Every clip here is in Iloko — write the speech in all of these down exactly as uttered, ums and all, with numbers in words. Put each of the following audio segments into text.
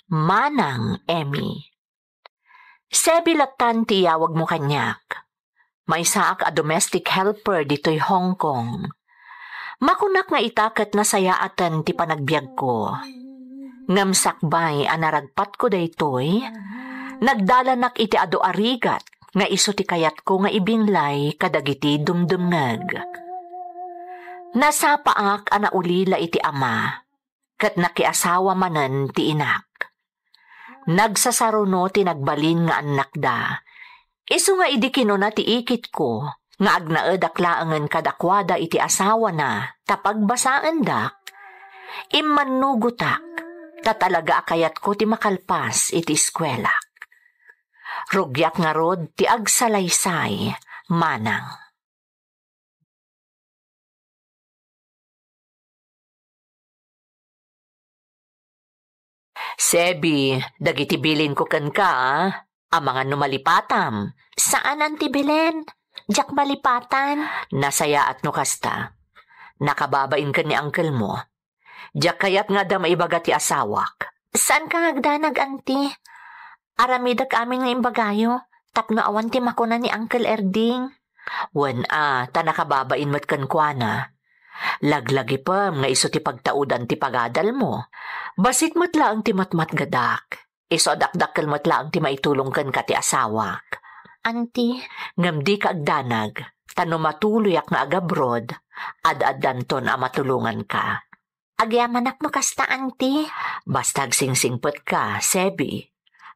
Manang Emmy. Sebi lattan ti iyawagmo kaniak. Maysaak a domestic helper ditoy Hong Kong. Makunak nga ita ket nasayaaten ti panagbiagko. Ngem sakbay a naragpatko daytoy, nagdalanak iti adu a rigat nga isu ti kayatko nga ibinglay kadagiti dumdumngeg. Nasapaak a naulila iti ama, ket nakiasawa manen ti inak. Nagsasaruno ti nagbalin nga annakda. Isu nga idi kinuna ti ikitko nga agnaedak laengen kadakuada iti asawana ta pagbasaendak, immannugotak ta talaga a kayatko ti makalpas iti eskuelak. Rugiak ngarud ti agsalaysay, manang. Sebi, dagiti bilinko kenka, a, amangan no malipatam. Saan, Auntie Belen. Diak malipatan. Nasayaat no kasta. Nakababain ken ni uncle mo. Diak kayat nga adda maibaga ti asawak. Saanka nga agdanag, Auntie? Aramidek amin nga imbagayo, tapno awan ti makuna ni Uncle Erding. Wen a, ta nakababain met kenkuana. Laglagipem nga isu ti pagtaudan ti pagadalmo. Bassit met laeng ti matmatgedak. Isu a dakdakkel met laeng ti maitulong kenka ti asawak. Auntie. Ngem dika agdanag, ta no matuloyak nga agabroad, ad-addanton a matulonganka. Agyamanak no kasta, Auntie. Basta agsingsingpetka, Sebi.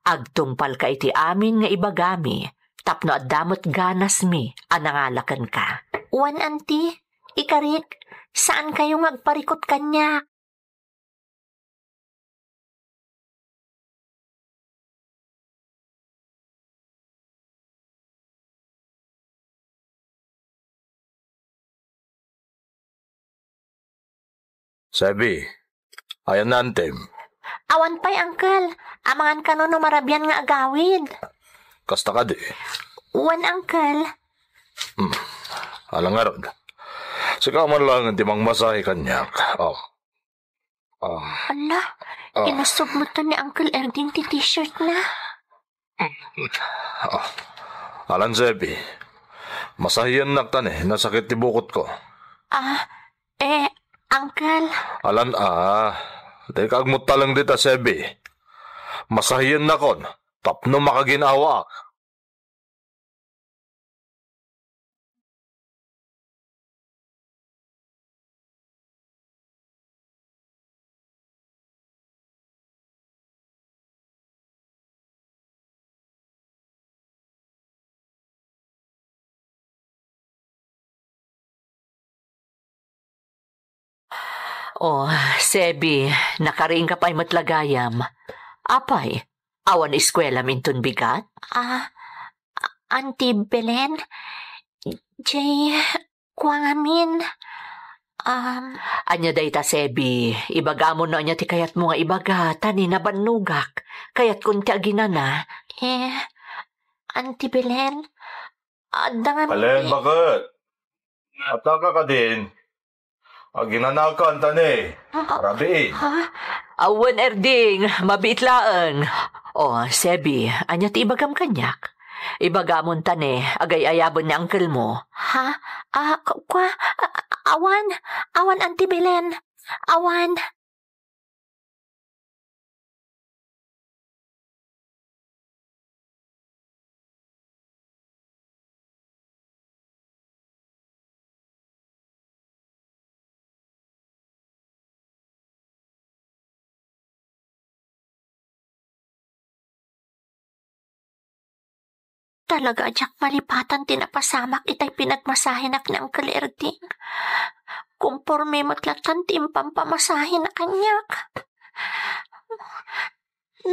Agtungpalka iti amin nga ibagami, tapno adda met ganasmi a nangala kenka. Wen, Auntie, ikarik, saankayo nga agparikut kaniak. Sebi, ayan na, Antem? Awan pay, Uncle. Amangan kano no marabian nga agawid. Kasta kadi? Wen, Uncle. Hmm. Ala ngarud. Sika man lang ti mangmasahe kaniak. Oh. Ah. Ala, ah. Inusog mo to ni Uncle Erding ti t-shirt na. Ah. Alan, Sebi, masahiennak ta ni, nasakit ti bukotko. Ah, eh, Uncle. Alan, ah, dika agmuttaleng dita, Sebi. Masahiennakon, tapno makaginawaak. Oh, Sebi, nakariingka pay met la gayam. Apay, awan eskuelam inton bigat? Ah, Auntie Belen, jay, kua ngamin, um, ania dayta, Sebi? Ibagam no ania ti kayatmo nga ibaga, ta ni nabannogak. Kayatkon ti aginana. Eh, Auntie Belen, adda ngamin Belen, ti- bakit? Ataka kadin? Aginanakan ta ni. Ah, rabiin. Ha? Awan, Erding, mabiit laeng. Oh, Sebi, ania ti ibagam kaniak? Ibagamon ta ni, agay-ayaben ni uncle mo. Ha? Ah, ku-, kua? A-, awan, awan, Auntie Belen. Awan. Talaga a diak malipatan ti napasamak itay pinagmasahenak ni Uncle Erding. Komporme met latta ti impampamasahena kaniak.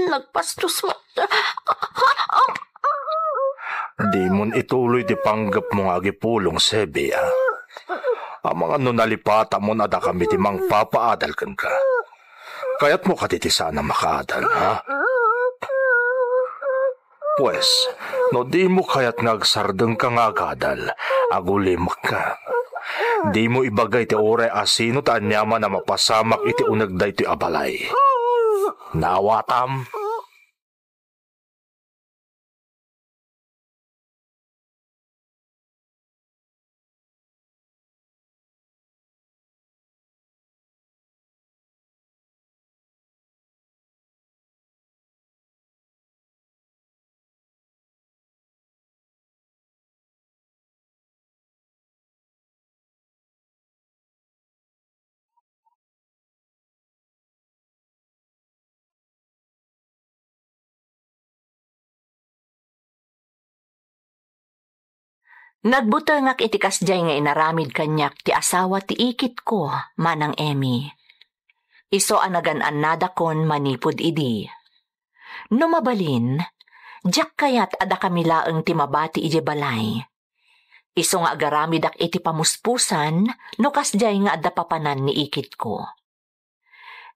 Nagbastos met. Dimon ituloy ti panggepmo nga agipulong, Sebi, a. Amangan no nalipatamon a dakami ti mangpapaadal kenka. Kayatmo kadi ti saan a makaadal, ha? Pues, no dimo kayat nga agsardengka nga agadal, agulimekka. Dimo ibagay ti uray asino ta aniaman a mapasamak iti uneg daytoy a balay. Naawatam. Nagbutengak iti kasdiay nga inaramid kaniak ti asawa ti ikitko, Manang Emmy. Isu a nagan-annadakon manipud idi. No mabalin, diak kayat a dakami laeng ti mabati idiay balay. Isu nga agaramidak iti pamuspusan no kasdiay nga adda papanan ni ikitko.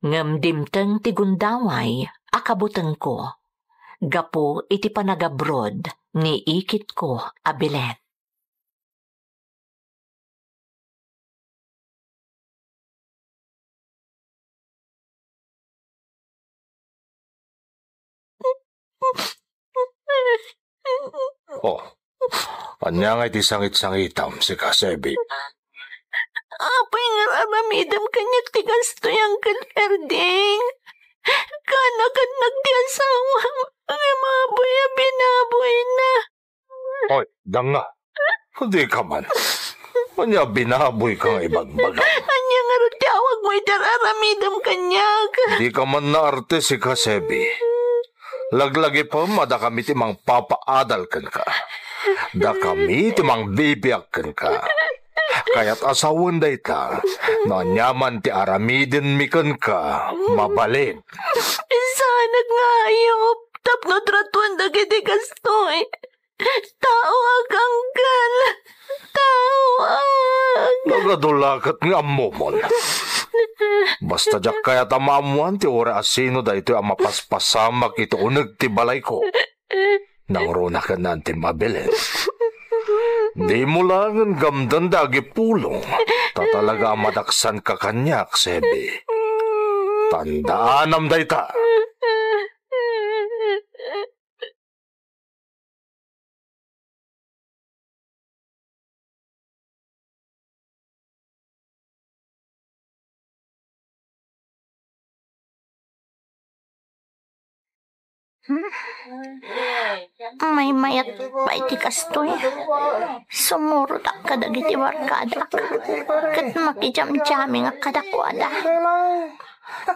Ngem dimteng ti gundaway a kabutengko gapu iti panagabrod ni ikitko a Belen. Oh, ania nga iti sangit-sangitam, sika, Sebi? Apay nga ar-aramidem kaniak ti kastoy, Uncle Erding? Kaanakannag ti asawam, ngem apay a binaboyna? Oy, danga. Dika man. Ania binaboyka nga ibagbaga? Ania ngarud ti awagmo iti ar-aramidem kaniak? Dika man naarte, sika, Sebi. Laglagipem a dakami ti mangpapaadal kenka. Dakami ti mangbibiag kenka. Kayat a sawen dayta, no ania man ti aramidenmi kenka, mabalin. Saanak nga ayup tapno tratuen dagiti kastoy. Taoak, Uncle. Taoak. Nagadu la ket nga ammomon. Basta diak kayat a maammoan ti uray asino daytoy a mapaspasamak iti uneg ti balayko. Nangruna ken antim a Belen. Dimo laengen gamden da agipulong, ta talaga a madaksanka kaniak, Sebi. Tandaanam dayta. Maymayat pay ti kastoy. Sumurotak kadagiti barkadak, ket makijamjamingak kadakuada.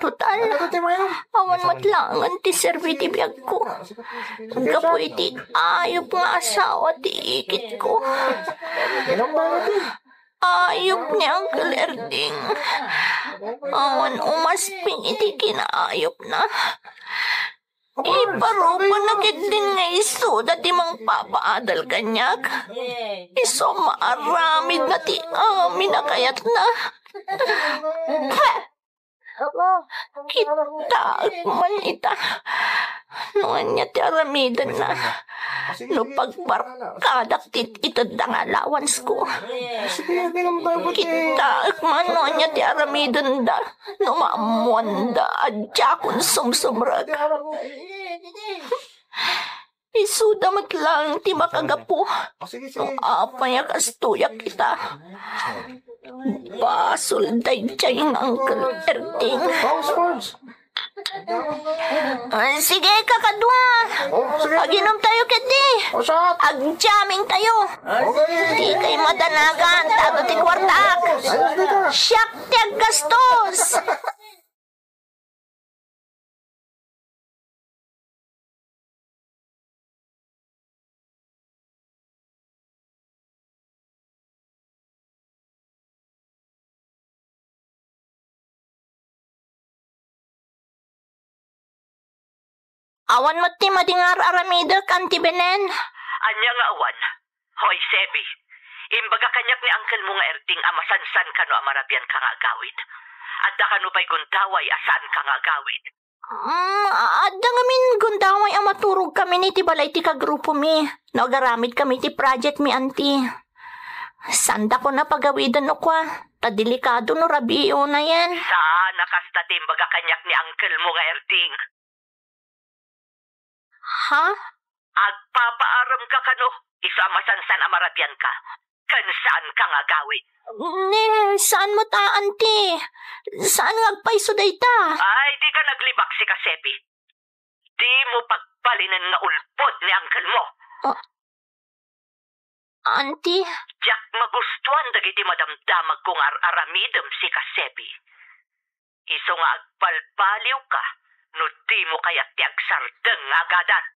Total, awan met laengen ti serbi ti biagko. Gapu iti ayup nga asawa ti ikitko. Ayup ni Uncle Erding. Awan umasping iti kinaayupna. Iparupanak ketdin nga isuda ti mangpapaadal kaniak. Isu a maaramidna ti amin a kayatna. Kitaek man ita no ania ti aramidenna. No pagbarkadak ti itedda nga alawansko. Kitaek man no ania ti aramidenda no maammoanda a diakon sumsumrek. Isuda met laeng ti makagapu no apay a kastoyak ita. Basol daydiay nga Uncle Erding. Ah, sige, kakadua. Aginom tayo ketdi. Agjaming tayo. Di kay madanagan, tado ti kuartaak. Siak ti aggastos. Awan met ti madi nga ar-aramidek, Auntie Belen. Ania nga awan? Hoy, Sebi, imbaga kaniak ni uncle mo nga Erding a masansan kano a marabian ka nga agawid. Adda kano pay gundaway a saan ka nga agawid? Mm, adda ngamin gundaway a maturog kami iti balay ti kagrupomi no agaramid kami iti project mi, Auntie. Saan dakon a pagawiden no kua? Ta delikado no rabiiona yan. Saan a kasta ti imbaga kaniak ni uncle mo nga Erding. Ha? Agpapaaramka kano, isu a masansan a marabianka, ken saanka nga agawid. Ne, saan met a, auntie. Saan nga agpayso dayta? Ay, dika naglibak, sika, Sebi. Dimo pagbalinen nga ulbod ni uncle mo. Ah, auntie? Diak magustuan dagiti madamdamag ko nga ar-aramidem, sika, Sebi. Isu nga agbalbaliwka no dimo kayat ti agsardeng nga agadan.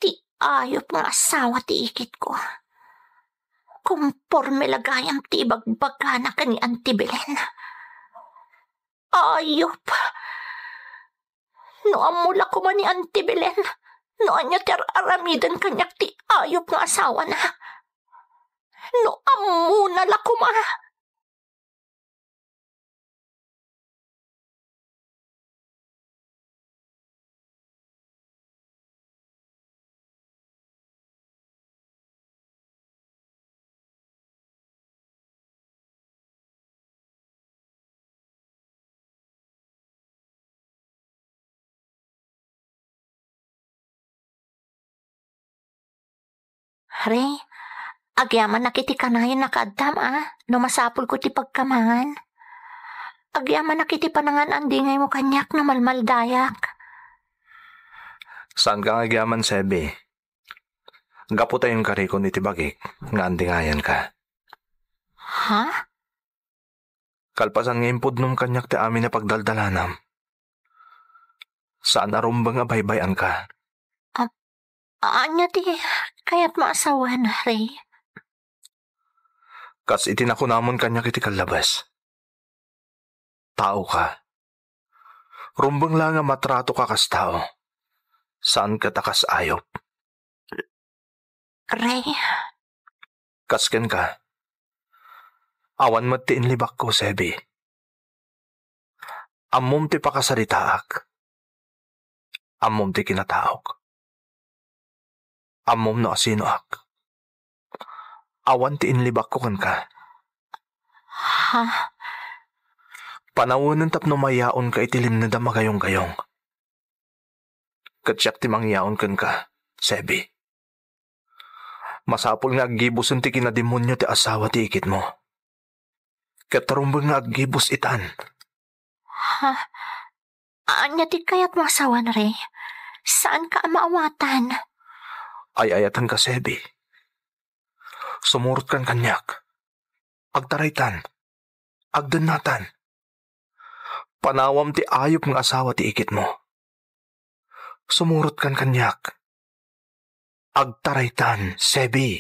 Ti ayup nga asawa ti ikitko. Komporme la gayam ti ibagbagana ken ni Auntie Belen. Ayup! No ammo la koma ni Auntie Belen, no ania ti ar-aramiden kaniak ti ayup nga asawana. No ammona la koma. Ray, agyamanak iti kanayon a kaaddam a, no masapulko ti pagkaman. Agyamanak iti panangan-andingaymo kaniak no malmaldayak. Saanka nga agyaman, Sebi. Gapu ta inkarikon iti bagik nga andingayanka. Ha? Kalpasan nga impudnom kaniak ti amin a pagdaldalanam, saan a rumbeng a baybay-anka. A-, ania ti kayatmo a sawen, Ray? Kas iti nakunamon kaniak iti kallabes, taoka. Rumbeng la nga matratoka kas tao, saan ket a kas ayup. Ray. Kas kenka, awan met ti inlibakko, Sebi. Ammom ti pakasaritaak. Ammom ti kinataok. Ammom no asinoak. Awan ti inlibakko kenka. Ha? Panawenen tapno mayaonka iti limnedam a gayonggayong. Ket siak ti mangyaon kenka, Sebi. Masapul nga aggibusen ti kinademonio ti asawa ti ikitmo. Ket rumbeng nga aggibus itan. Ha? Ania ti kayatmo a sawen, Ray? Saanka a maawatan. Ay-ayatenka, Sebi. Sumurotkan kaniak. Agtaraytan. Agdennatan. Panawam ti ayup nga asawa ti ikitmo. Sumurotkan kaniak. Agtaraytan, Sebi.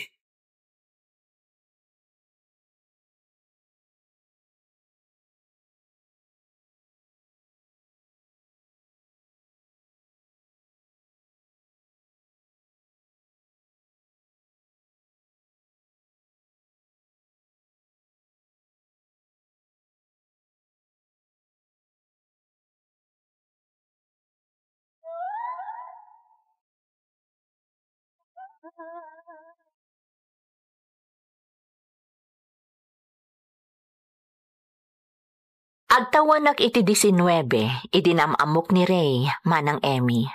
Agtawenak iti diecinuebe idi nam-ammok ni Ray, Manang Emmy.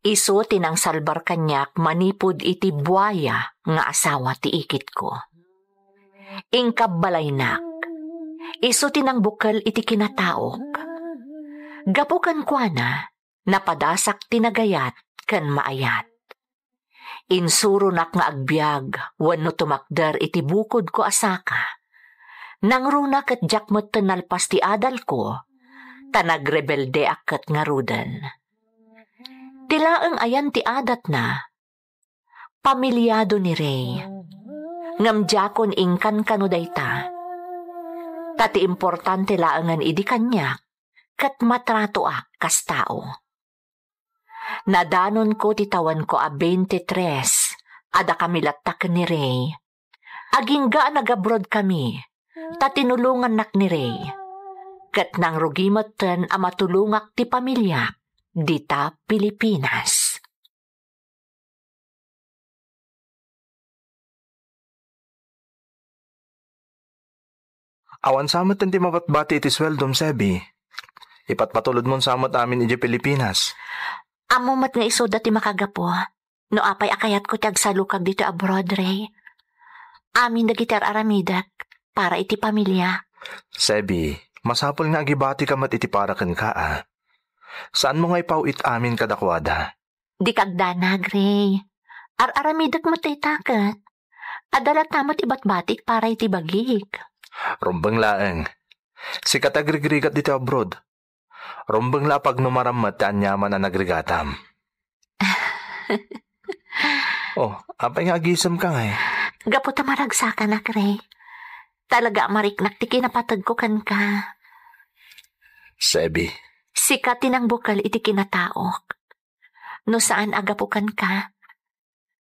Isu ti nangsalbar kaniak manipud iti buaya nga asawa ti ikitko. Inkabbalaynak. Isu ti nangbukkel iti kinataok. Gapu kenkuana, napadasak ti nagayat ken maayat. Insuronak nga agbiag wenno tumakder iti bukodko a saka. Nangruna ket diak metten nalpas ti adalko, ta nagrebeldeak ket ngaruden. Ti laeng ayan ti adatna, pamilyado ni Ray. Ngem diakon inkankano dayta. Ta ti importante laengen idi kaniak, ket matratoak kas tao. Nadanonko ti tawenko a twenty-three a dakami latta ken ni Ray. Agingga a nagabrodkami, ta tinulongannak ni Ray. Ket nangrugi metten a matulongak ti pamiliak dita Pilipinas. Awan sa met ti mabatbati iti sueldom, Sebi. Ipatpatulodmon sa met amin idiay Pilipinas. Ammo met nga isuda ti makagapu. No apay a kayatko ti agsalukag ditoy abroad, Ray. Amin dagiti ar-aramidek para iti pamilya. Sebi, masapul nga agibatika met iti para kenka, a. Saanmo nga ipaw-it amin kadakuada? Dika agdanag, Ray. Ar-aramidek met dayta ket. Adda latta met ibatbatik para iti bagik. Rumbeng laeng. Sika ti agrigrigat ditoy abroad. Rumbeng la a pagnumaram met ti aniaman a nagrigatam. Oh, apay nga agisemka ngay? Gapu ta maragsakanak, Ray. Talaga a mariknak ti kinapategko kenka. Sebi. Sika ti nangbukel iti kinataok. No saan a gapu kenka,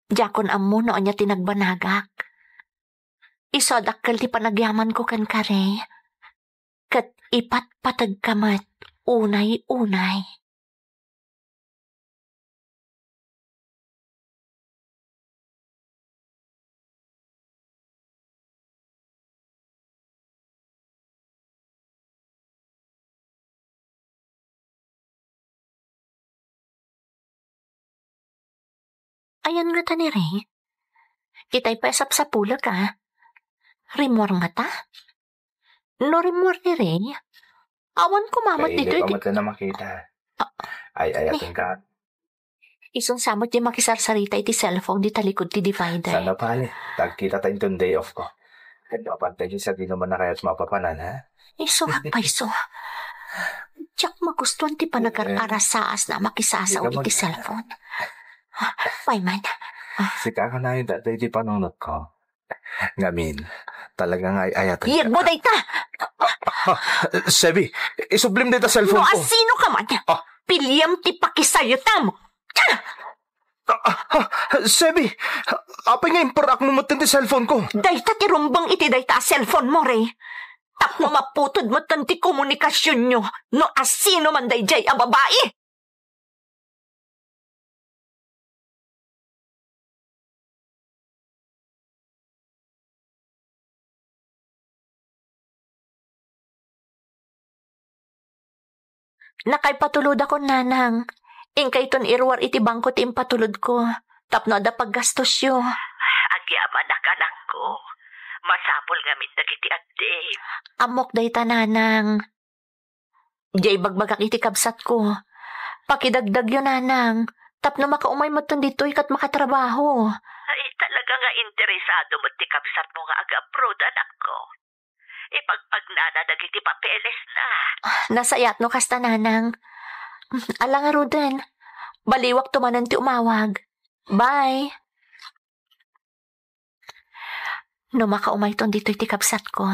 diakon ammo no ania ti nagbanagak. Isu a dakkel ti panagyamanko kenka, Ray. Ket ipatpategka met unay-unay. Ayan ngata ni Ray. Itay pay a sapsapulek, a. Rimmuar ngata? No rimmuar ni Ray, awan kumamat dito iti pa met na makita. Ah. Ay, ay, eh. Ating ka. Isun sa met di makisarsarita iti cellphone di talikod ti divider. Sana pali. Tagkita ta inton day off ko. Ket mapantay sa di naman na kaya't mapapanan, ha? Isu, paiso. Diak magustuhan ti panagar-arasaas na makisasaw iti cellphone. Payman. Sika ka na yung tatay ti panunot ko. Ngamin, talaga nga ay-ayaten ka. Iyegmo dayta! Ah, Sebi, isublim dayta cellphone ko. No asino ka man, piliam ti pakisayotam. Ah, ah, ah, Sebi, apay nga imperakmo metten ti cellphone ko? Dayta ti rumbeng iti dayta a cellphone mo, Ray. Tapno maputod metten ti komunikasionyo no asino man daydiay a babai. Nakaipatulodakon, nanang. Inkayton iruar iti bangko ti impatulodko tapno adda paggastosyo. Agyamanak, anakko. Masapul ngamin dagiti addim. Ammok dayta, nanang. Diay ibagbagak iti kabsatko. Pakidagdagyo, nanang, tapno makaumay metten ditoy ket makatrabaho. Ay, talaga nga interesado met ti kabsatmo nga ag-abroad, anakko. Ipagpagnana dagiti papeles na. Ah, nasayaat no kasta, nanang. Ala ngaruden, baliwakto manen ti umawag. Bye. No makaumayton ditoy ti kabsatko,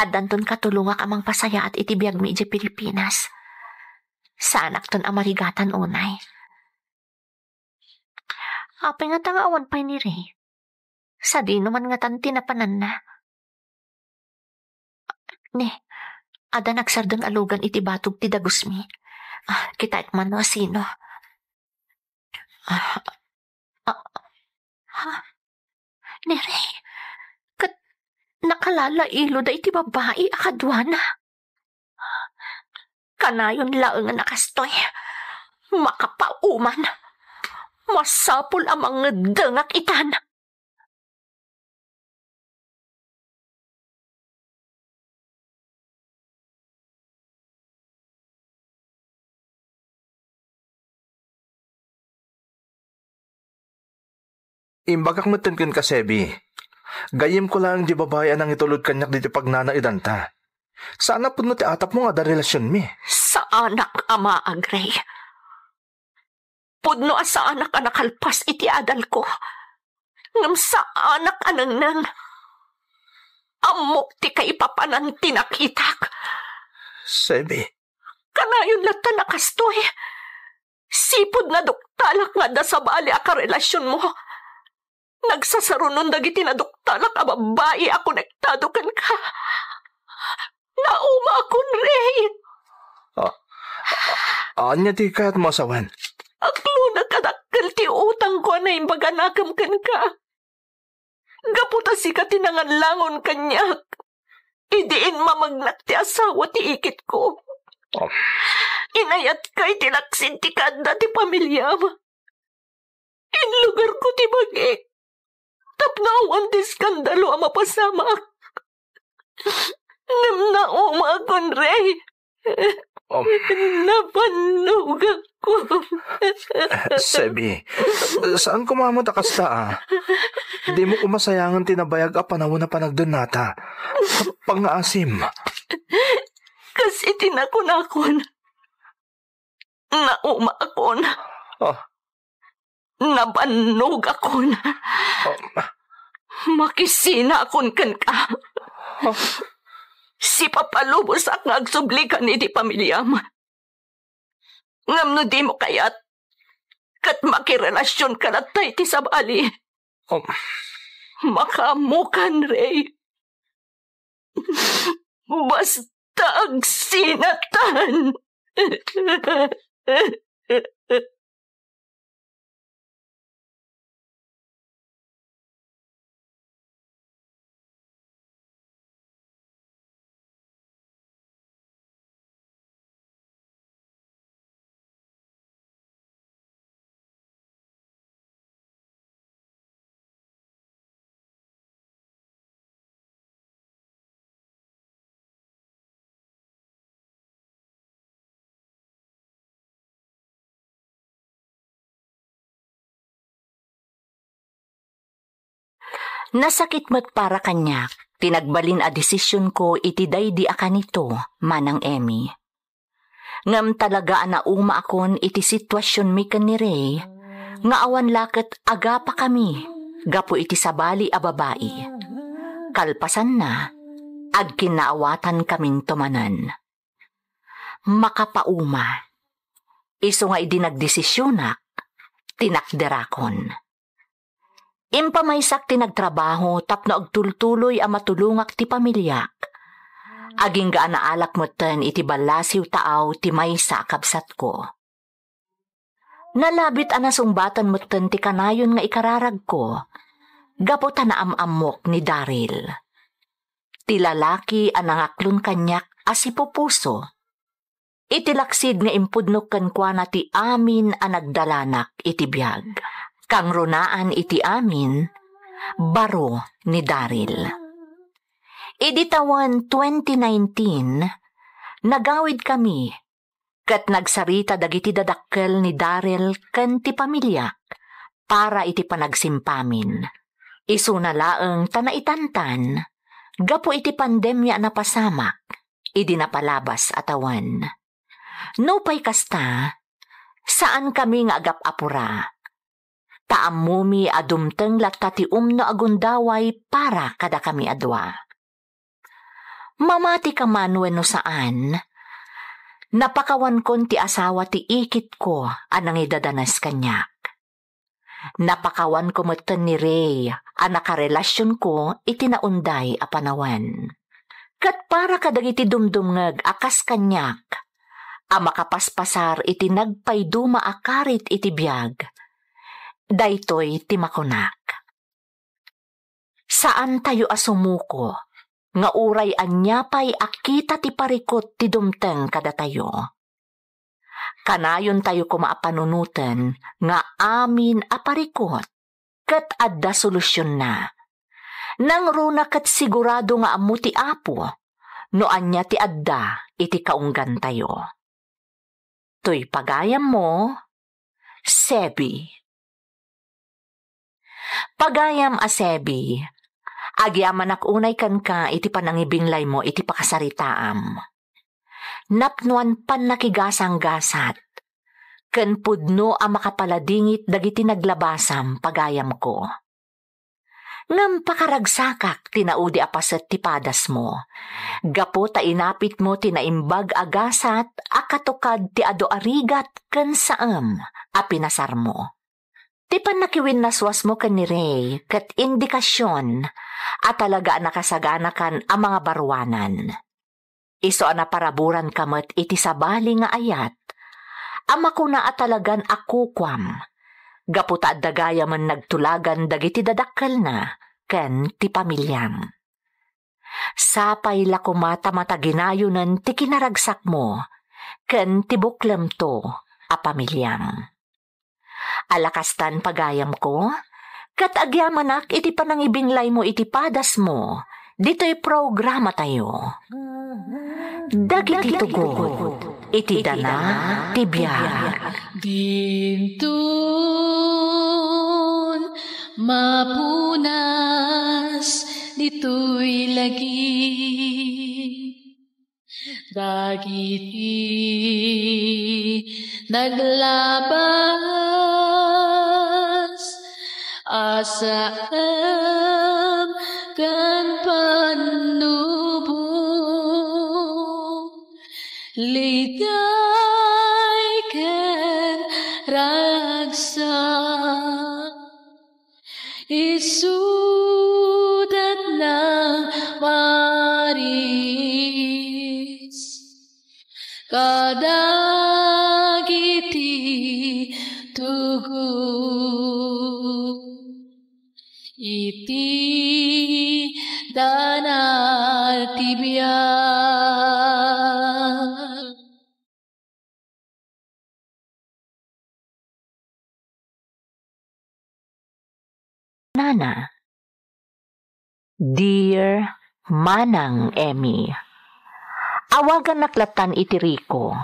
addanton katulongak a mangpasayaat iti biagmi idiay Pilipinas. Saanakton a marigatan unay. Apay ngata nga awan pay ni Ray? Sadino man ngatan ti napananna? Ne, adda nagsardeng a lugan iti batog ti dagusmi. Ah, kitaek man no asino. Ah, ah, ha? Ni Ray, ket nakalalailo dayta babai a kaduana. Kanayon laengen a kastoy. Makapauman. Masapul a mangeddengak itan. Imbagak metten kenka, Sebi. Gayyemko laeng di babai a nangitulod kaniak ditoy pagnanaedanta. Saan a pudno ti atapmo nga adda relasionmi. Saanak a maag, Ray. Pudno a saanak a nakalpas iti adalko. Ngem saanak a nengneng. Ammok ti kaipapanan ti nakitak. Sebi. Kanayon latta a kastoy. Sipud naduktalak nga adda sabali a karelasionmo. Nagsasarunon dagiti naduktalak a babbai a konektado kenka. Naumakon, Ray. Ah, ah, ania ti kayatmo a sawen? Aklona kadakkel ti utangko a naimbaganakem kenka. Gapu ta sika ti nangallangon kaniak. idi inmamagnak ti asawa ti ikitko. Oh. Inayatka iti laksid ti kaadda ti pamiliam. Inlugarko ti bagik tapno awan ti eskandalo a mapasamak. Ngem naumakon, Ray. Oh. Napannugakon. Sebi, saan koma met a kasta, a? Dimo koma sayangen ti nabayag a panawen a panagdennata. Pangngaasim. Kas iti nakunakon, naumakon. Oh. Napannugakon. Oh. Makisinakon kenka. Oh. Sipapalubosak nga agsublikan iti pamiliam. Ngem no dimo kayat, ket makirelasionka latta iti sabali. Oh. Makaammokan, Ray. Basta agsinatan. Nasakit met para kaniak ti nagbalin a desisionko iti daydi a kanito, Manang Emmy. Ngem talaga a naumaakon iti situasionmi ken ni Ray nga awan la ket agapakami gapu iti sabali a babai. Kalpasanna, agkinnaawatan kaminto manen. Makapauma. Isu nga idi nagdesisionak, tinakderakon. Impamaysak ti nagtrabaho tapno agtultuloy a matulongak ti pamiliak. Agingga a naalak metten iti ballasiw taaw ti maysa a kabsatko. Nalabit a nasungbaten metten ti kanayon nga ikararagko, gapu ta naam-ammok ni Daryl. Ti lalaki a nangaklon kaniak a sipupuso. Iti laksid nga impudnok kenkuana ti amin a nagdalanak iti biag. Kangrunaan iti amin, baro ni Daryl. Idi tawen twenty nineteen, nagawidkami ket nagsarita dagiti dadakkel ni Daryl ken ti pamiliak para iti panagsimpamin. Isuna laeng ta naitantan gapu iti pandemia a napasamak idi napalabas a tawen. Nupay kasta, saankami nga agap-apura. Ta ammomi a dumteng latta ti umno a gundaway para kadakami a dua. Mamatika man wenno saan, napakawankon ti asawa ti ikitko a nangidadanes kaniak. Napakawanko metten ni Ray a nakarelasionko iti naunday a panawen. Ket para kadagiti dumdumngeg a kas kaniak, a makapaspasar iti nagpayduma a karit iti biag, daytoy ti makunak. Saantayo a sumuko nga uray ania pay a kita ti parikut ti dumteng kadatayo. Kanayontayo koma a panunoten nga amin a parikut ket adda solusionna. Nangruna ket sigurado nga ammo ti Apo no ania ti adda iti kaunggantayo. Toy pagayammo, Sebi. Pagayam a Sebi, agyamanak unay kenka iti panangibinglaymo iti pakasaritaam. Napnoan pannakigasanggasat, ken pudno a makapaladingit dagiti naglabasam, pagayamko. Ngem pakaragsakak ti naudi a paset ti padasmo, gapu ta inapitmo ti naimbag a gasat a katukad ti adu a rigat ken saem a pinasarmo. Ti pannakiwinnaswasmo ken ni Ray ket indikasion a talaga a nakasaganakan a mangabaruanan. Isu a naparaburanka met iti sabali nga ayat a makuna a talagan a kukuam, gapu ta adda gayamen nagtulagan dagiti dadakkelna ken ti pamiliam. Sapay la koma ta mataginayonen ti kinaragsakmo ken ti buklemto a pamiliam. Ala kastan, pagayamko, ket agyamanak iti panangibinglaymo iti padasmo ditoy programatayo. Dagiti tugot iti dana ti biag. Dinton mapunas ditoy lagip dagiti naglabas a saem ken pannubo, liday ken ragsak. Isudatna maris kadagiti tugot iti dana ti biag. Nana. Dear Manang Emmy, awagannak lattan iti Rico.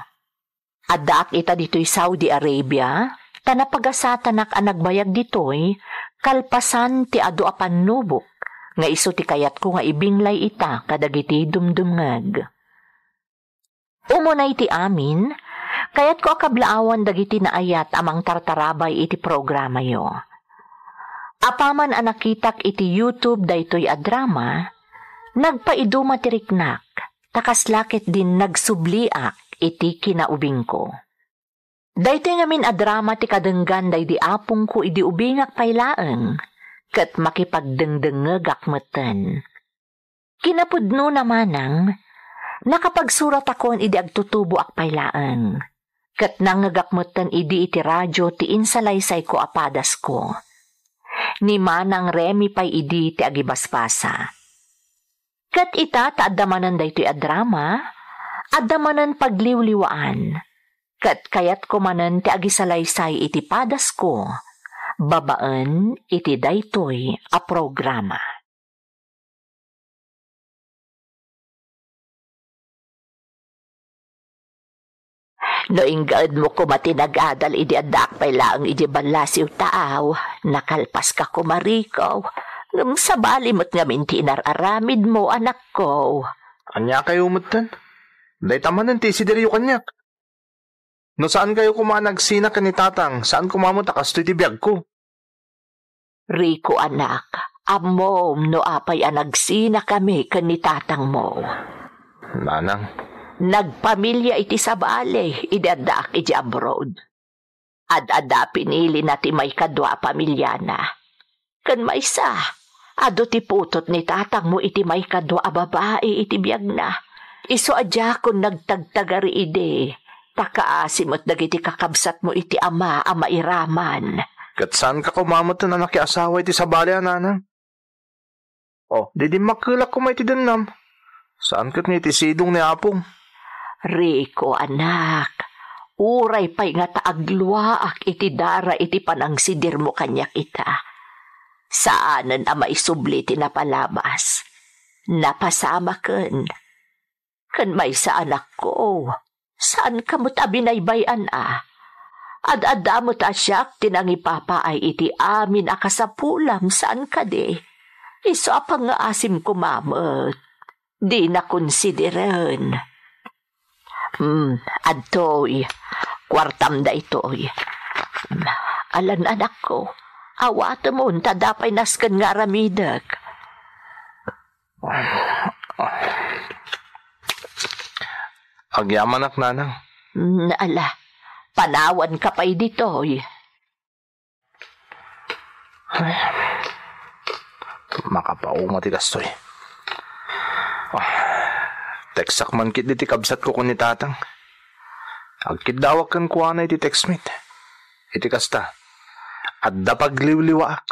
Addaak ita ditoy Saudi Arabia, ta napagasatanak a nagbayag ditoy, kalpasan ti adu a pannubok, nga isu ti kayatko nga ibinglay ita kadagiti dumdumngeg. Umuna iti amin, kayatko a kablaawan dagiti naayat a mangtartarabay iti programayo. Apaman a nakitak iti YouTube daytoy a drama, nagpaiduma ti riknak, ta kasla ketdin nagsubliak iti kinaubingko. Daytoy ngamin a drama ti kadenggan daydi apongko idi ubingak pay laeng, ket makipagdengdengngegak metten. Kinapudnona manang, nakapagsurat akon idi agtutuboak pay laeng, ket nangngegak metten idi iti radio ti insalaysayko a padasko. Ni Manang Remy pay idi ti agibasbasa. Ket ita ta adda manen daytoy a drama, adda manen pagliwliwaan. Ket kayatko manen ti agisalaysay iti padasko babaen iti daytoy a programa. No inggaedmo koma ti nagadal idi addaak pay laeng idiay ballasiw taaw, nakalpaska koma, Rico. Ngem sabali met ngamin ti inar-aramidmo, anakko. Ania kayo metten? Dayta manen ti isidiryo kaniak. No saan kayo koma a nagsina ken ni Tatang, saan koma met a kastoy ti biagko. Rico, anak, ammom no apay a nagsinakami ken ni tatangmo. Nanang. Nagpamilia iti sabali idi addaak iti abroad. Ad-adda pinilina ti maikadua a pamiliana. Ken maysa, adu ti putot ni tatangmo iti maikadua a babai iti biagna. Isu a diakon nagtagtagari idi, ta kaasi met dagiti kakabsatmo iti ama a mairaman. Ket saanka koma metten a nakiasawa iti sabali a nanang? O, di dimmakkelak koma iti dennam. Saan ket nga iti sidong ni Apom. Rico, anak, uray pay nga ta agluaak iti dara iti panangsidirmo kaniak ita. Saanen a maisubli ti napalabas. Napasamaken. Ken maysa, anakko, saanka met a binaybay-an a. Ad-adda met a siak ti nangipapaay iti amin a kasapulam, saan kadi? Isu a pangngaasim koma met. Dina konsideren. Hmm, adtoy. Kuartam daytoy. Alan, anakko, awatemon ta adda pay nasken nga aramidek. Agyamanak, nanang. Mm, ala, panawanka pay ditoy. Ay, makapauma ti kastoy. Ah, textak man ketdi ti kabsatko ken ni tatang. Agkiddawak kenkuana iti text met. Iti kasta, adda pagliwliwaak.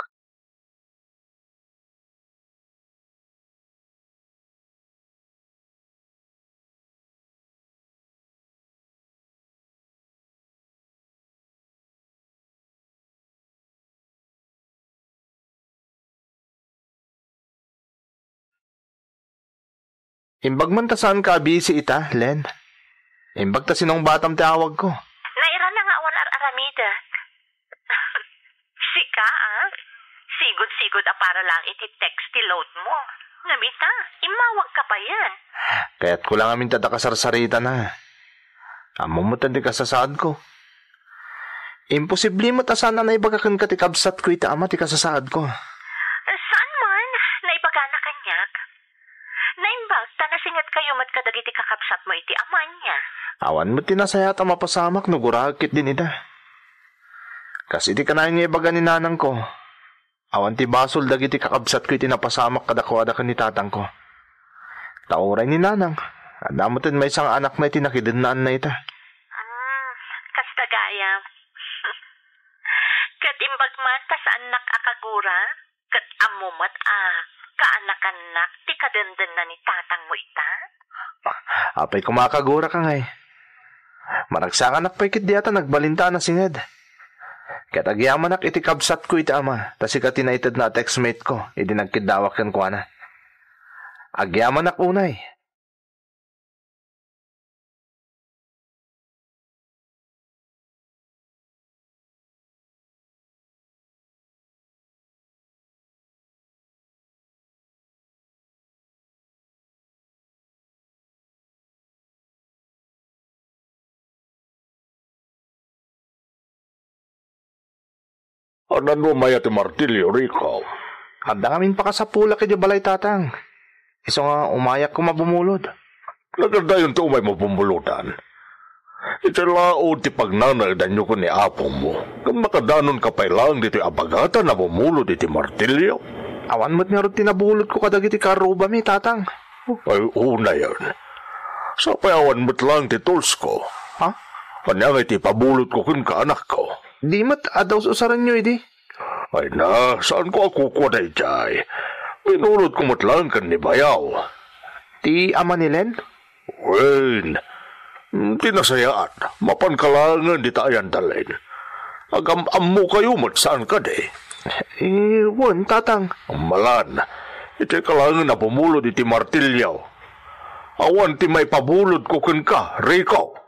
Imbag man ta saan ka abisi ita, Len. Imbag ta sinungbatam ti awagko. Nairana nga awan ar-aramidek. Sika, ah? Sigud-sigud a para lang iti text ti load mo. Namita, immawag ka pa yan. Kayatko lang amin ta ta kasarsaritana. Ammo met ti kasasaadko. Imposible met a saan a naibaga kenka ti kabsatko iti ama ti kasasaadko. Saan man, naibagana kaniak. Naimbag ta nasingedkayo met kadagiti kakabsatmo iti amana. Awan met ti nasayaat a mapasamak no guraek ketdin ida. Kas iti kanayon nga ibaga ni nanangko, awan ti basol dagiti kakabsatko iti napasamak kadakuada ken ni tatangko. Ta uray ni nanang, adda met maysa nga anakna iti nakidennaanna ita. Hmm, kasta gayam. Ket imbag man ta saannak a kagura, ket ammo met a kaanakannak ti kadendenna ni tatangmo ita. Apay koma a kaguraka ngay? Maragsakanak pay ketdi a ta nagbalinta a nasinged. Ket agyamanak iti kabsatko iti ama, ta sika ti naitedna a textmate ko idi nagkiddawak kenkuana. Agyamanak unay. Anan no maya ti martilyo, Rico? Adda ngamin pakasapulak idiay balay, Tatang. Isu nga umayak koma bumulod. Nagadayon ti umaymo bumuludan. Iti laud ti pagnanaedanyo ken ni apongmo, ket makadanonka pay laeng ditoy abagatan a bumulod iti martilyo. Awan met ngarud ti nabulodko kadagiti karrubami, Tatang. Ay, unayen. Sapay awan met laeng ti toolsko. Ha? Ania ngay ti ipabulodko kenka, anakko? Di met, adda us-usarenyo idi. Ay na, saanko a kukua daydiay? Binulodko met laeng ken ni bayaw. Ti ama ni Len? Wen, ti nasayaat, mapanka laengen dita ayan dalin. Agam-ammokayo met, saan kadi? Eh, wen, Tatang. Malan, iti ka laengen a bumulod iti martilyo. Awan ti maipabulodko kenka, Rico.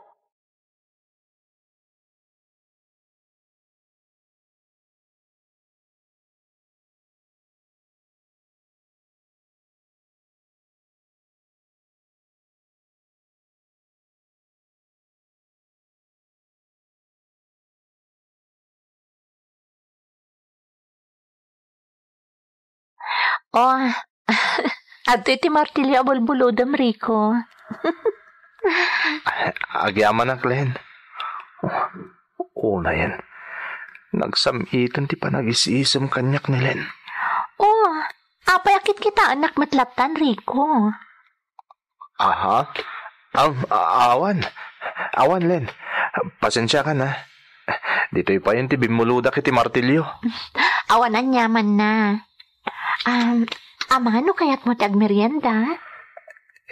Oh, adtoy ti martilyo a bulbulodem, Rico. Agyamanak, Len. Unayen, nagsam-iten ti panagis-isem kaniak ni Len. Oh, apay a kitkitaennak met lattan, Rico? Aha. Am, a-, awan. Awan, Len. Pasensiakan, ha. Ditoy payen ti bimmuludak iti martilyo. Awan aniamanna. Um, amangan no kayatmo ti agmerienda?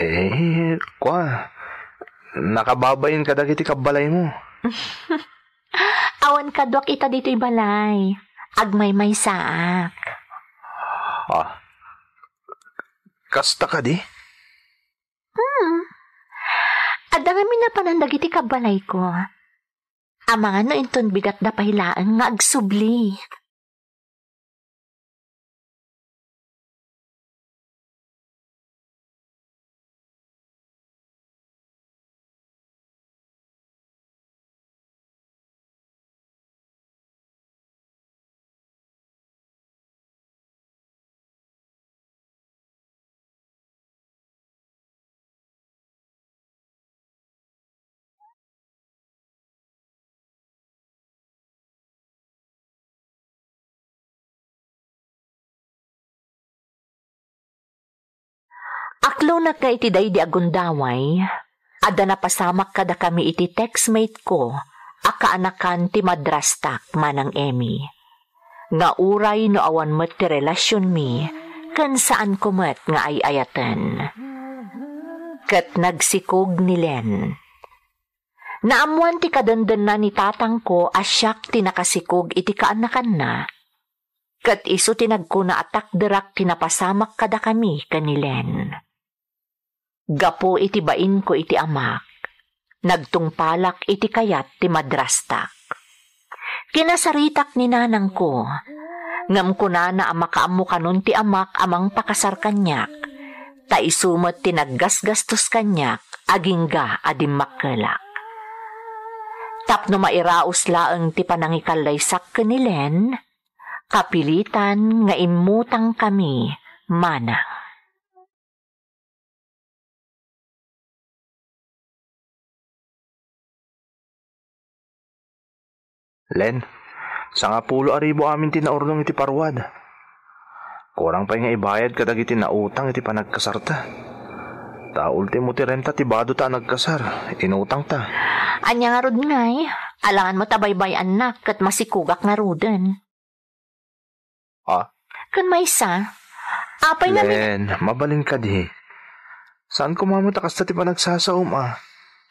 Eh, kua. Nakababain kadagiti kabbalaymo. Awan kaduak ita ditoy balay. Agmaymaysaak. Ah. Kasta kadi? Hmm. Adda ngamin napanan dagiti kabbalayko. Amangan no inton bigatda pay laeng nga agsubli. Aklonak nga iti daydi a gundaway, adda napasamak kadakami iti textmate ko a kaanakan ti madrastak, Manang Emmy, nga uray no awan met ti relasionmi ken saanko met nga ay-ayaten. Ket nagsikog ni Len. Naammoan ti kadendenna ni tatangko a siak ti nakasikog iti kaanakanna, ket isu ti nagkuna a takderak ti napasamak kadakami ken ni Len. Gapu iti bainko iti amak, nagtungpalak iti kayat ti madrastak. Kinasaritak ni nanangko, ngem kunana a makaammo kanon ti amak a mangpakasar kaniak, ta isu met ti naggasgastos kaniak agingga a dimmakkelak. Tapno mairaos laeng ti panangikallaysak ken ni Len, kapilitan nga immutangkami manang. Len, sangapulo a ribu amin ti naurnong iti paruad. Kurang pay nga ibayad kadagiti nautang iti panagkasarta. Ta ultimo ti renta ti badota a nagkasar, inutangta. Ania ngarud ngay? Alangan met a baybay-annak ket masikugak ngaruden. Ah? Ken maysa, apay namin- Len, mabalin kadi. Saan koma met a kasta ti panagsasaom a.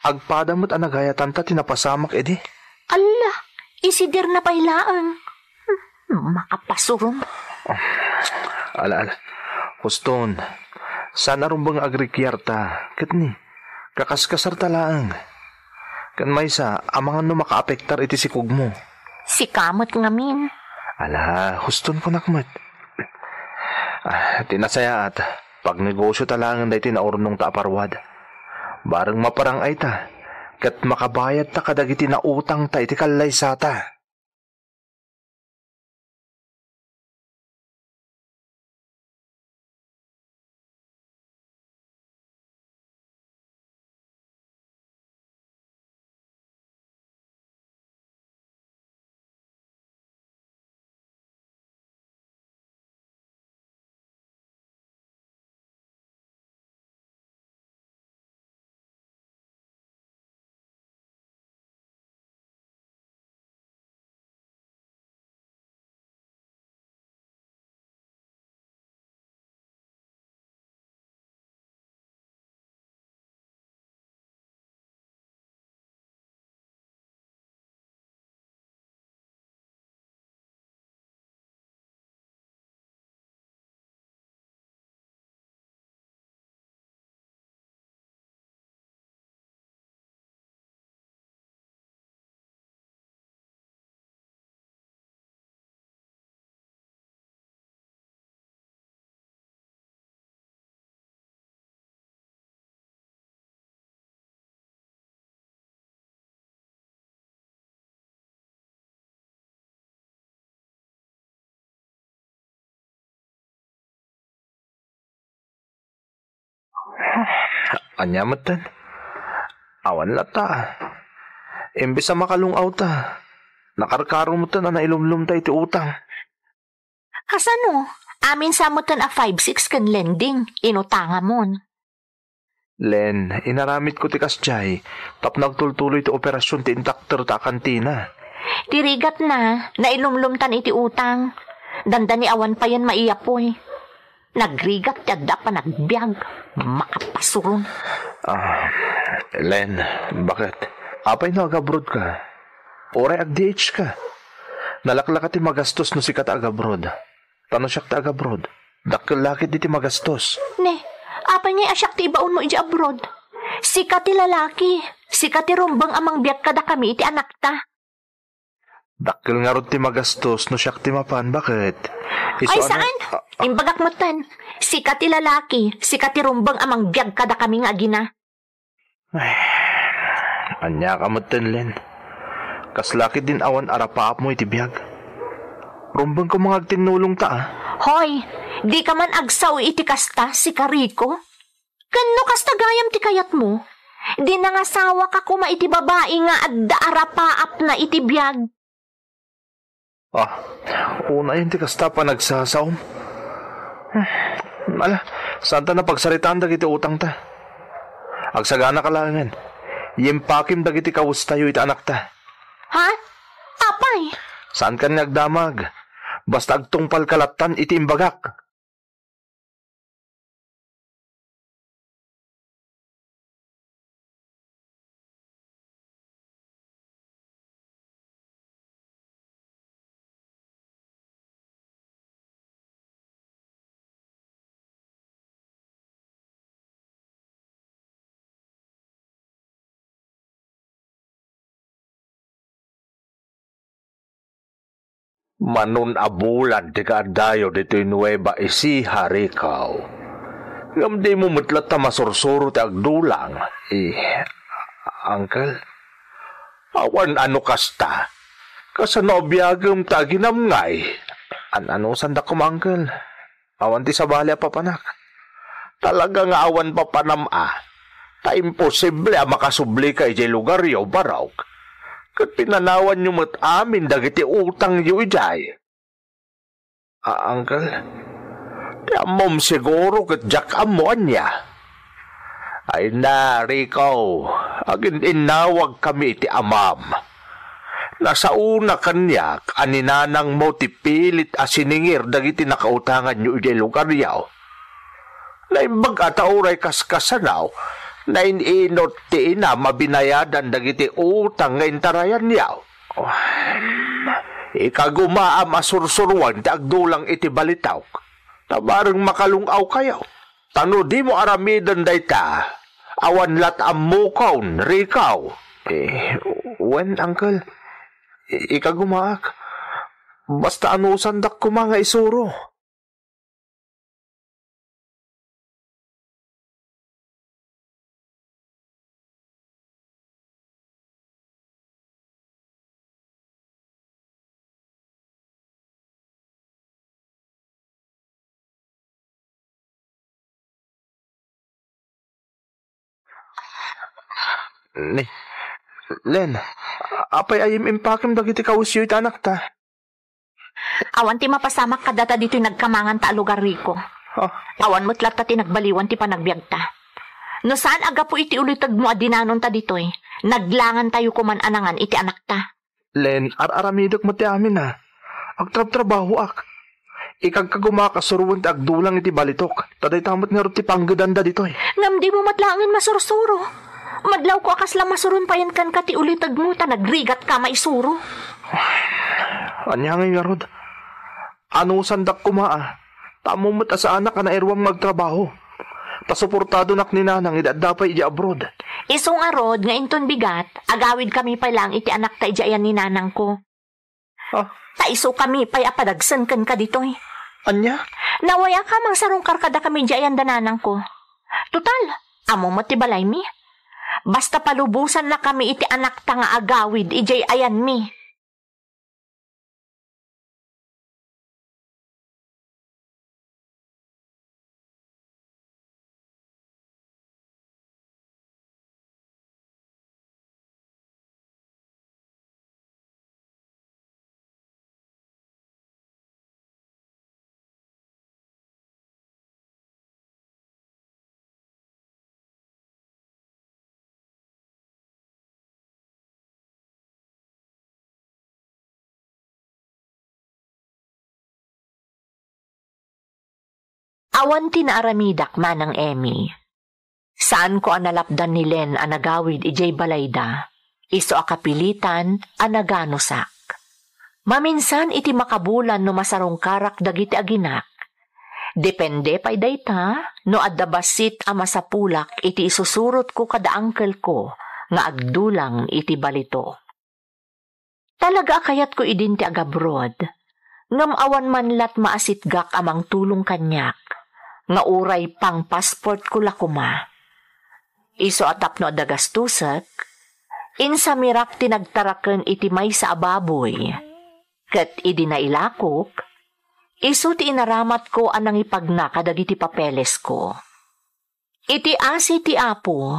Agpada met a nagayatanta ti napasamak idi. Alla, isidirna pay laeng. Hmm, makapasuron. Ala, ala. Huston, saan a rumbeng nga agrikiarta. Ket ni, kakaskasarta laeng. Ken maysa, amangan no makaapektar iti sikugmo. Sika met ngamin. Ala, huston kunak met. Ah, ti nasayaat, pagnegosiota laengen daytoy naurnongta a paruad. Bareng maparang-ayta, ket makabayadta kadagiti nautangta iti kallaysata. Ania metten? Awan latta. Imbes a makalung-awta, nakarkaro metten a nailumlumta iti utang. Kasano? Amin sa metten a five six ken lending, inutangamon. Len, inaramidko ti kasdiay tapno agtultuloy ti operasion ti intakterta a kantina. Ti rigatna, nailumlumtan iti utang. Dandani awan payen maiyapoy. Nagrigat ti adda a panagbiag. Makapasuron. Ah, Len, baket? Apay no agabrodka? Uray ag-D H ka? Nalaklaka ti magastos no sika ti agabroad. Ta no siak ti agabroad, dakkel la ketdi ti magastos. Ne, apay ngay a siak ti ibaonmo idiay abroad? Sika ti lalaki, sika ti rumbeng a mangbiag kadakami iti anakta. Dakkel ngarud ti magastos no siak ti mapan, baket? Isu Ay, a na-, saan? ah, ah. Imbagak metten, sika ti lalaki, sika ti rumbeng a mangbiag kadakami nga agina. Ay, ania ka metten, Len? Kasla ketdin awan arapaapmo iti biag. Rumbeng koma nga agtinnulongta, a. Hoy, dika man agsao iti kasta, sika Rico. Ken no kasta gayam ti kayatmo, di nangasawaka koma iti babai nga adda arapaapna iti biag. Ah, unayen ti kasta a panagsasaom. Hmm, ala, saanta napagsaritaan dagiti utangta. Agsaganaka laengen. Yimpakim dagiti kawestayo iti anakta. Ha? Apay? Saankan nga agdamag. Basta agtungpalka lattan iti imbagak. Manon a bulan ti kaaddayo ditoy Nueva Ecija, Rico. Ngem dimo met latta masursuro ti agdulang. Eh, Uncle, awan ano kasta. Kasano a biagem ta aginamngay? An-, anusandak koma, Uncle. Awan ti sabali a papanak. Talaga nga awan papanam a. Ta imposible a makasublika idiay lugaryo, Barok. Ket pinanawanyo met amin dagiti utangyo idiay. A, Uncle, ti ammom siguro ket diak ammo ania. Ay na, Rico, agin-innawag kami iti amam. Nasaona kaniak a ni nanangmo ti pilit a siningir dagiti nakautanganyo idiay lugaryo. Naimbag a ta uray kaskasano, nain-inot ti inam a binayadan dagiti utang nga intarayanyo. Ikagumaam a sursuruan ti agdulang iti balitok, ta bareng makalung-awkayo. Ta no dimo aramiden dayta, awan lat ammokon, Rico. Eh, wen, Uncle. I-, ikagumaak. Basta anusandak koma nga isuro. Ni, Len, apay a yim-impakem dagiti kawisyo iti anakta? Awan ti mapasamak kadata ditoy nagkamanganta a lugar, Rico. Ah. Awan met latta ti nagbaliwan ti panagbiagta. No saan a gapu iti ulitegmo a dinanonta ditoy, naglangantayo koman a nangan iti anakta. Len, ar-aramidek met ti amin a. Agtrabtrabahoak. Ikagkagumaak a suroen ti agdulang iti balitok, ta dayta met ngarud ti panggedanda ditoy. Ngem dimo met laengen masursuro. Madlawko a kasla masuron payen kenka ti ulitegmo ta nagrigatka a maisuro. Ania ngay ngarud? Anusandak koma a, ta ammom met a saanak a nairuam nga agtrabaho. Ta suportadonak ni Nanang idi adda pay idiay abroad. Isu ngarud nga inton bigat, agawidkami pay laeng iti anakta idiay ayan ni Nanangko. Ah. Ta isukami pay a padagsen kenka ditoy. Ania? Nawayaka mangsarungkar kadakami idiay ayan da Nanangko. Total, ammom met ti balaymi. Basta palubosannakami iti anakta nga agawid idiay ayanmi. Awan ti naaramidak, Manang Emmy. Saanko a nalapdan ni Len a nagawid idiay balayda, isu a kapilitan a naganusak. Maminsan iti makabulan no masarungkarak dagiti aginak. Depende pay dayta no adda bassit a masapulak iti isusurotko kada angkelko nga agdulang iti balito. Talaga a kayatko idin ti agabroad, ngem awan man lat maasitgak a mangtulong kaniak, nga uray pangpasportko la koma. Isu a tapno adda gastosek, insamirak ti nagtaraken iti maysa a baboy, ket idi nailakok, isu ti inaramatko a nangipagna kadagiti papelesko. Iti asi ti Apo,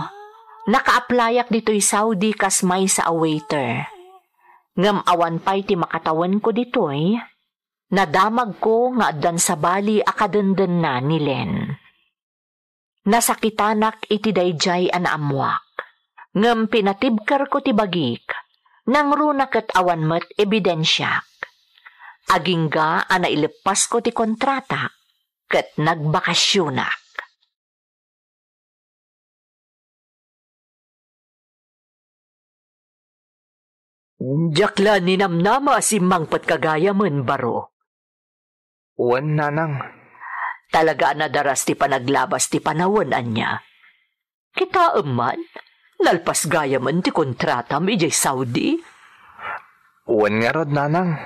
nakaaplayak ditoy Saudi kas maysa a waiter. Ngem awan pay ti makatawenko ditoy, nadamagko nga addan sabali a kadendenna ni Len. Nasakitanak iti daydiay a naammoak, ngem pinatibkerko ti bagik, nangruna ket awan met ebidensiak. Agingga a naileppasko ti kontratak ket nagbakasionak. Diak la ninamnama a simmangpetka gayamen, baro. Wen, nanang. Talaga a nadaras ti panaglabas ti panawen, ania? Kitaem man, nalpas gayamen ti kontratam idiay Saudi. Wen ngarud, nanang.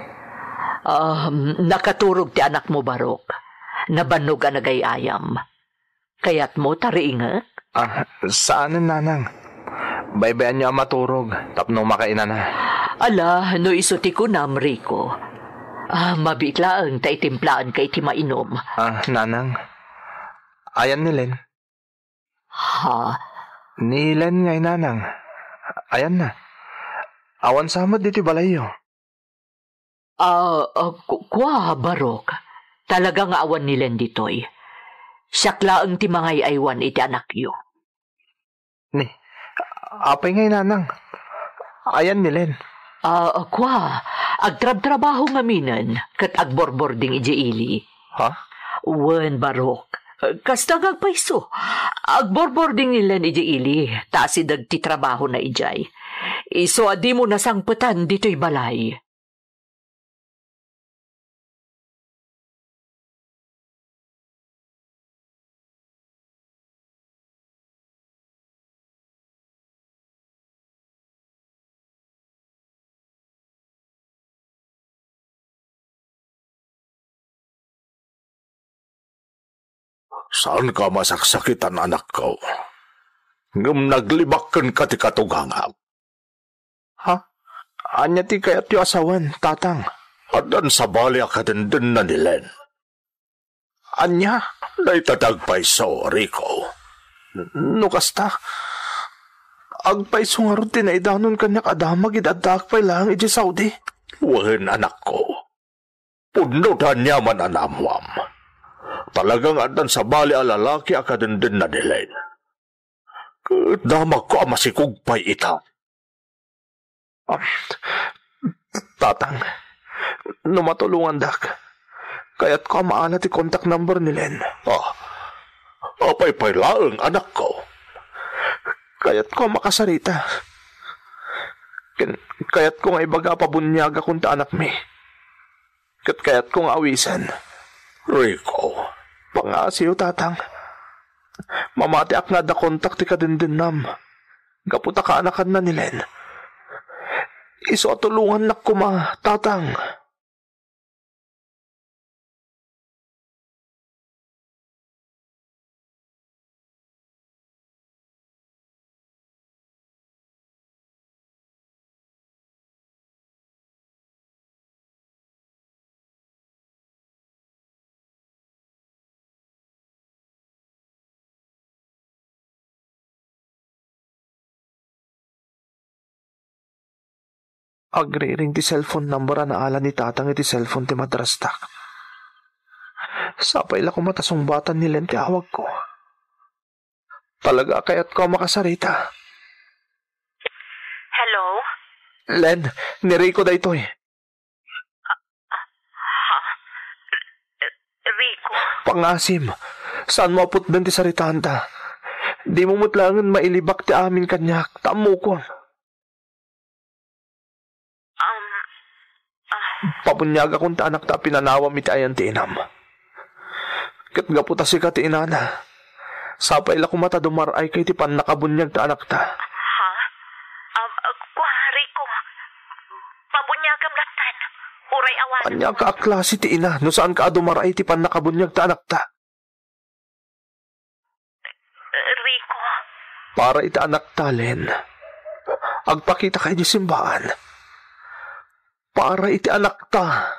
Um, nakaturog ti anakmo, Barok. Nabannog a nagay-ayam. Kayatmo ta riingek? Ah, saanen, Nanang. Baybayanyo a maturog tapno makainana. Ala, no isu ti kunam, Rico. Ah, mabiit laeng ta itimplaenka iti mainum. Ah, Nanang. Ayan ni Len. Ha? Ni Len ngay, Nanang. Ayanna. Awan sa met ditoy balayyo. Ah, ah, ku-, kua, Barok. Talaga nga awan ni Len ditoy. Siak laeng ti mangay-aywan iti anakyo. Ni, apay ngay, Nanang? Ayan ni Len. Ah, kua, agtrabtrabaho ngaminen ket agborbording idiay ili. Ha? Wen, Barok. Kasta nga agpayso. Agborbording ni Len idiay ili, ta asideg ti trabahona idiay. Isu a dimo nasangpetan ditoy balay. Saanka a masaksakitan, anakko. Ngem naglibak kenka ti katugangam. Ha? Ania ti kayatyo a sawen, Tatang? Addan sabali a kadendenna ni Len. Ania? Dayta ti agpayso, Rico. No kasta, agpayso ngarud ti naidanon kaniak a damag idi addaak pay laeng idiay Saudi. Wen, anakko. Pudno ti aniaman a naammoam. Talaga nga addan sabali a lalaki a kadendenna ni Len. Ket damagko a masikog pay ita. Ah, Tatang, no matulongandak, kayatko a maala ti contact number ni Len. Ah, apay pay laeng, anakko? Kayatko a makasarita. Ken kayatko nga ibaga a pabuniagakon ti anakmi. Ket kayatko nga awisen. Rico. Pangaasiyo, Tatang. Mamatiak nga adda kontak ti kadendennam. Gapu ta kaanakanna ni Len. Isu a tulongannak koma, Tatang. Agriring ti cellphone number a naala ni Tatang iti cellphone ti madrastak. Sapay la koma ta sungbatan ni Len ti awagko. Talaga a kayatko a makasarita. Hello? Len, ni Rico daytoy. Ha? Rico? Pangasim, saanmo a putden ti saritanta. Dimo met laengen mailibak ti amin kaniak, ta ammokon. Um, ah. Pabuniagakon ti anakta a pinanawam iti ayan ti inam. Ket gapu ta sika ti inana, sapay la koma ta dumar-ayka iti pannakabuniag ti anakta. Ha? Um, uh, kua, Rico, pabuniagam lattan. Uray awan. Ania ka a klase ti ina no saanka a dumar-ay iti pannakabuniag ti anakta? Rico. Para iti anakta, Len. Agpakitaka idiay simbaan. Para iti anakta.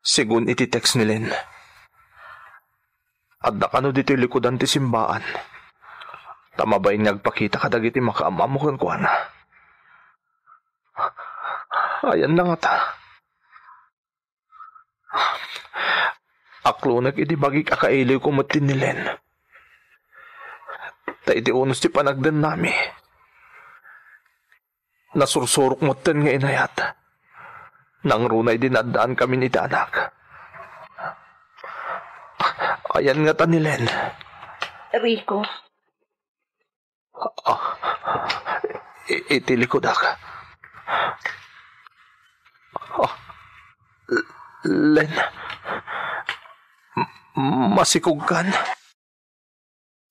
Sigun iti text ni Len, adda kano ditoy likudan ti simbaan, ta mabain nga agpakita kadagiti makaam-ammo kenkuana. Ayanna ngata. Aklonek iti bagik a kailiwko met ni Len. Ta iti unos ti panagdennami, nasursurok metten nga inayat. Nangruna idi naaddaankamin iti anak. Ayan ngata ni Len. Rico. Ah, i-, iti likudak. Ah, Len, m-, masikogkan?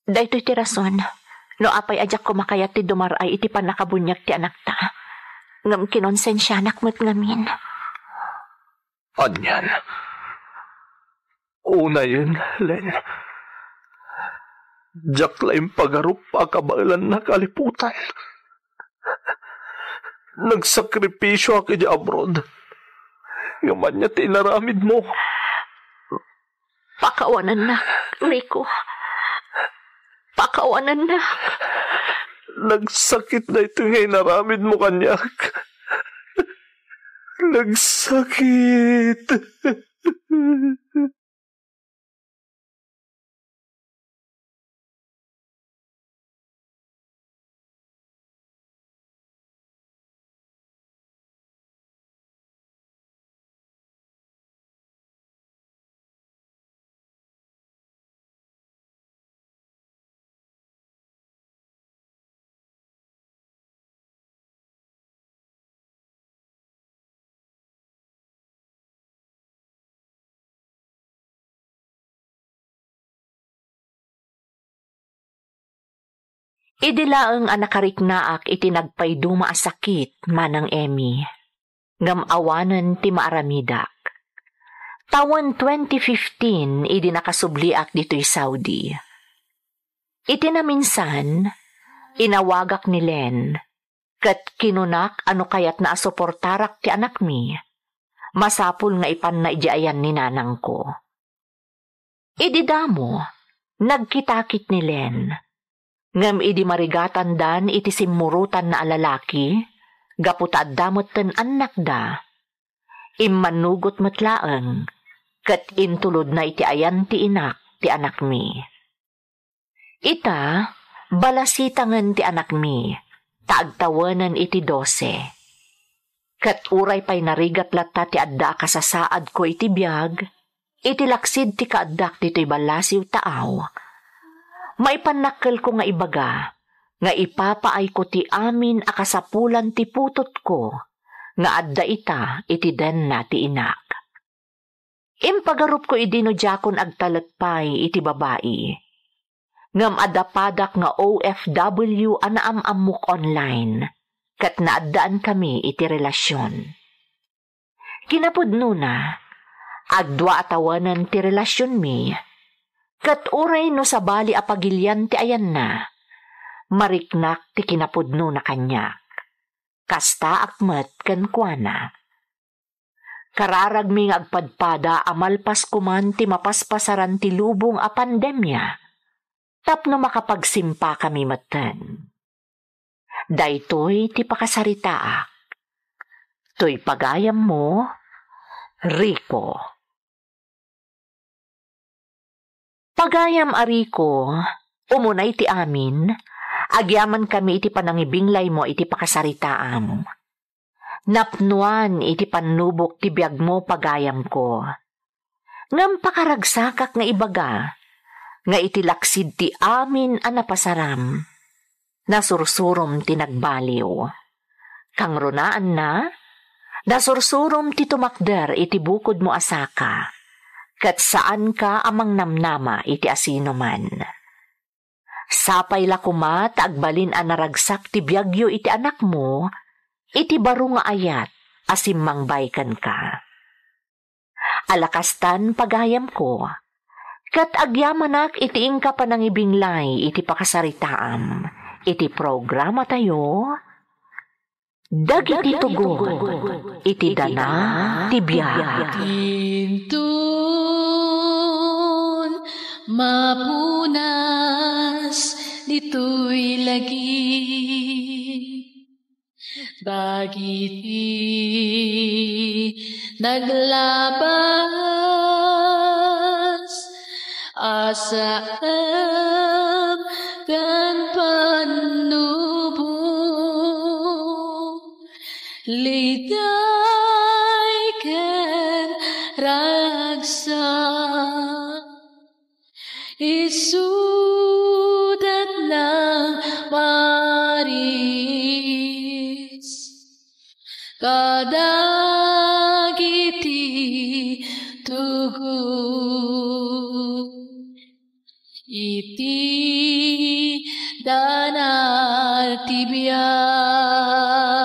Daytoy ti rason no apay a diak koma kayat ti dumar-ay iti pannakabuniag ti anakta. Ngem kinonsensianak met ngamin. Anian? Unayen, Len. Diak la impagarup a kabaelanna kaliputan. Nagsakripisioak idiay abroad. Ngem ania ti inaramidmo? Pakawanennak, Rico. Pakawanennak. Nagsakit daytoy nga inaramidmo kaniak. Nagsakit. Idi laeng a nakariknaak iti nagpayduma a sakit, Manang Emmy, ngem awanen ti maaramidak. Tawen twenty fifteen idi nakasubliak ditoy Saudi. Iti naminsan, inawagak ni Len, ket kinunak a no kayatna a suportarak ti anakmi, masapul nga ipanna idiay ayan ni nanangko. Idi damo, nagkitakit ni Len. Ngem idi marigatandan iti simmurotanna a lalaki, gapu ta adda metten annakda, immannugot met laeng, ket intulodna iti ayan ti inak ti anakmi. Ita, balasitangen ti anakmi, ta agtawenen iti dose. Ket uray pay narigat latta ti adda a kasasaadko iti biag, iti laksid ti kaaddak ditoy ballasiw taaw, maipannakkelko nga ibaga nga ipapaayko ti amin a kasapulan ti putotko nga adda ita iti denna ti inak. Impagarupko idi no diakon agtalek pay iti babai. Ngem adda padak nga O F W a naam-ammok online, ket naaddaankami iti relasion. Kinapudnona, agdua a tawenen ti relasionmi, ket uray no sabali a pagilian ti ayanna, mariknak ti kinapudnona kaniak. Kastaak met kenkuana. Kararagmi nga agpadpada a malpas koman ti mapaspasaran ti lubong a pandemia tapno makapagsimpakami metten. Daytoy ti pakasaritaak. Toy pagayammo, Rico. Pagayam a Rico, umunay ti amin, agyamankami iti panangibinglaymo iti pakasaritaam. Napnoan iti pannubok ti biagmo, pagayamko. Ngem pakaragsakak nga ibaga nga iti laksid ti amin a napasaram, nasursurom ti nagbaliw. Kangrunaanna, nasursurom ti tumakder iti bukodmo a saka, ket saanka a mangnamnama iti asinoman. Sapay la koma ta agbalin a naragsak ti biagyo iti anakmo, iti baro nga ayat a simmangbay kenka. Ala kastan, pagayamko, ket agyamanak iti inka panangibinglay iti pakasaritaam iti programatayo, Dagiti Tugon iti Dana ti Biag. Inton mapunas ditoy lagi, dagiti naglabas a saem ken pannubok, liday ken ragsak. kadagiti tugot iti danal ti biag.